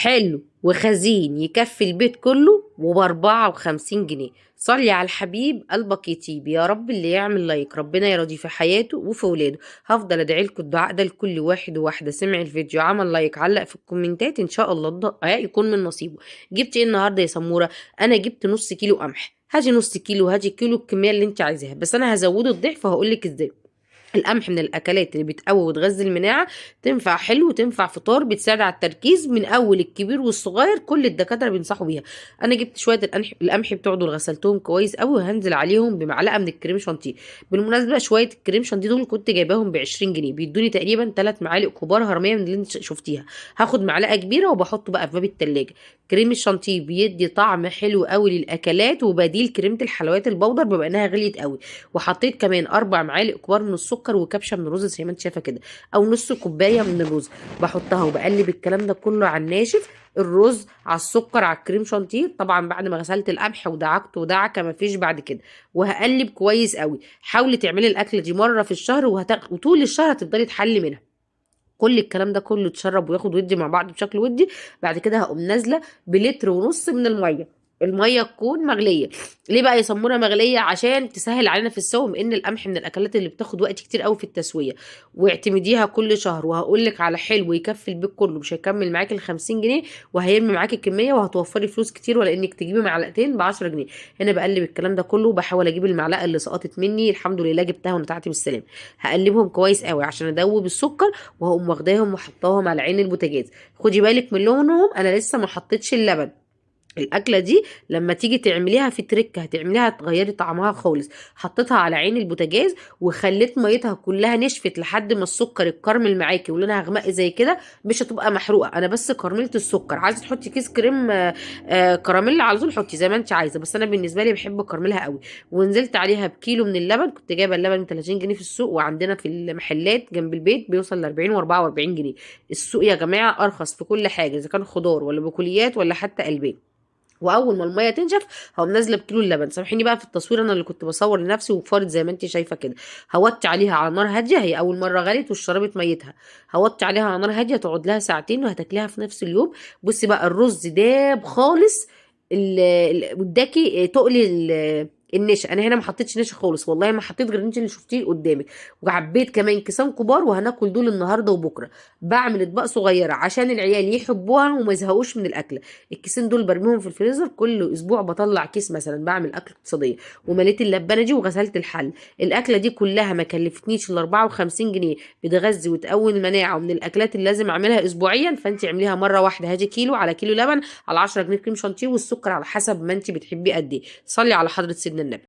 حلو وخزين يكفي البيت كله وب54 جنيه. صلي على الحبيب قلبك يطيب يا رب. اللي يعمل لايك ربنا يرضيه في حياته وفي ولاده. هفضل ادعي لكم الدعاء ده لكل واحد وواحدة سمع الفيديو عمل لايك علق في الكومنتات، ان شاء الله الدعاء يكون من نصيبه. جبت ايه النهارده يا سموره؟ انا جبت نص كيلو قمح. هاتي نص كيلو، هاتي كيلو، الكمية اللي انت عايزاها، بس انا هزوده الضعف وهقول لك ازاي. القمح من الاكلات اللي بتقوي وتغذي المناعه، تنفع حلو وتنفع فطار، بتساعد على التركيز من اول الكبير والصغير، كل الدكاترة بينصحوا بيها. انا جبت شوية القمح بتوع دول، غسلتهم كويس قوي وهنزل عليهم بمعلقه من الكريم شانتيه. بالمناسبة شوية الكريم شانتيه دول كنت جايباهم ب 20 جنيه، بيدوني تقريبا 3 معالق كبار هرميه من اللي انت شفتيها. هاخد معلقه كبيرة وبحطه بقى في باب التلاجة. كريم الشانتيه بيدي طعم حلو قوي للاكلات وبديل كريمة الحلويات البودر بما انها غليت قوي. وحطيت كمان 4 معالق كبار من السكر وكبشه من الرز زي ما انت شايفه كده، او نص كوباية من الرز بحطها، وبقلب الكلام ده كله على الناشف، الرز على السكر على الكريم شانتيه. طبعا بعد ما غسلت القمح ودعكته ودعكه مفيش بعد كده، وهقلب كويس قوي. حاولي تعملي الاكلة دي مرة في الشهر وطول الشهر هتفضلي تحلي منها. كل الكلام ده كله اتشرب وياخد ودي مع بعض بشكل ودي. بعد كده هقوم نازله بلتر ونص من المية، المية تكون مغليه. ليه بقى يسمونها مغليه؟ عشان تسهل علينا في السوا، بما ان القمح من الاكلات اللي بتاخد وقت كتير قوي في التسوية. واعتمديها كل شهر. وهقول لك على حلو يكفي البيت كله، مش هيكمل معاكي ال 50 جنيه وهيرمي معاكي الكمية وهتوفري فلوس كتير، ولا انك تجيبي معلقتين ب 10 جنيه. هنا بقلب الكلام ده كله وبحاول اجيب المعلقة اللي سقطت مني، الحمد لله جبتها ونتعت بالسلامة. هقلبهم كويس قوي عشان ادوب السكر، وهقوم واخداهم وحطاهم على عين البوتاجاز. خدي بالك من لونهم، انا لسه ما حطيتش اللبن. الاكلة دي لما تيجي تعمليها في تركه هتعمليها تغيري طعمها خالص. حطيتها على عين البوتاجاز وخليت ميتها كلها نشفت لحد ما السكر اتكرمل معاكي ولونها غمق زي كده، مش هتبقى محروقة، انا بس كرملت السكر. عايزه تحطي كيس كريم كراميل على طول حطي زي ما انت عايزه، بس انا بالنسبة لي بحب كرملها قوي. ونزلت عليها بكيلو من اللبن، كنت جايبه اللبن 30 جنيه في السوق، وعندنا في المحلات جنب البيت بيوصل ل 40 و44 جنيه. السوق يا جماعة ارخص في كل حاجة، اذا كان خضار ولا بقوليات ولا حتى البان. واول ما المية تنشف هقوم نازله بكيلو اللبن. سامحيني بقى في التصوير، انا اللي كنت بصور لنفسي وفارد زي ما انت شايفه كده. هوطي عليها على نار هادية، هي اول مرة غلت وشربت ميتها، هوطي عليها على نار هادية تقعد لها ساعتين وهتاكليها في نفس اليوم. بصي بقى الرز داب خالص، واداكي تقلي النشا. انا هنا ما حطيتش نشا خالص، والله ما حطيت غير النشا اللي شفتيه قدامك. وعبيت كمان كيسان كبار وهناكل دول النهارده وبكره. بعمل اطباق صغيرة عشان العيال يحبوها وما يزهقوش من الاكل. الكيسين دول برميهم في الفريزر، كل اسبوع بطلع كيس مثلا، بعمل اكل اقتصادية. ومليت اللبانه دي وغسلت الحل. الاكلة دي كلها ما كلفتنيش الا 54 جنيه، بتغذي وتقوي المناعة، ومن الاكلات اللي لازم اعملها اسبوعيا. فانت اعمليها مرة واحدة، هاتي كيلو على كيلو لبن على 10 جنيه كريم شانتيه، والسكر على حسب ما انت بتحبيه قد ايه. صلي على حضره سيدنا النبي.